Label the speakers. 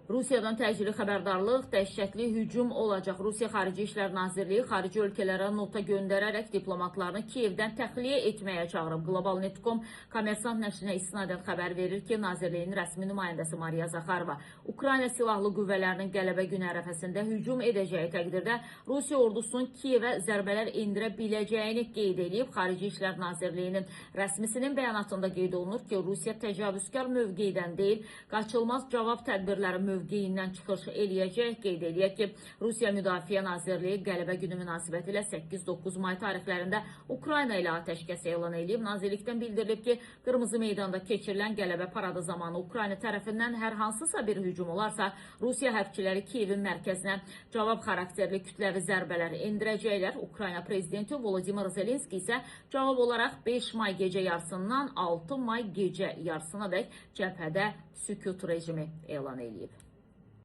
Speaker 1: Rusiyadan təcili xəbərdarlıq, dəhşətli hücum olacaq. Rusiya Xarici İşlər Nazirliyi xarici ölkələrə nota göndərərək diplomatlarını Kiyevdən təxliyə etməyə çağırıb. Global Net.com Kommersant nəşrinə istinadən xəbər verir ki, Nazirliyin rəsmi nümayəndəsi Mariya Zaxarova Ukrayna Silahlı Qüvvələrinin qələbə günü ərəfəsində hücum edəcəyi təqdirdə Rusiya ordusunun Kiyevə zərbələr endirə biləcəyini qeyd eləyib. Xarici İşlər Nazirliyinin rəsmisinin bəyanatında qeyd olunur ki, Rusiya təcavüzkar mövqedən deyil, qaçılmaz cavab tədbirləri mövqeyindən çıxış eləyəcək. Qeyd eləyək ki, Rusiya Müdafiə Nazirliyi qələbə günü münasibətilə 8-9 may tarixlərində Ukrayna ilə atəşkəs elan eləyib. Nazirlikdən bildirilib ki, Qırmızı Meydanda keçirilən qələbə paradı zamanı Ukrayna tərəfindən hər hansısa bir hücum olarsa, Rusiya hərbçiləri Kiyevin mərkəzinə cavab xarakterli kütləvi zərbələr endirəcəklər. Ukrayna prezidenti Volodimir Zelenski isə cavab olaraq 5 may gecə yarısından 6 may gecə yarısınadək cəbhədə sükut rejimi elan eləyib.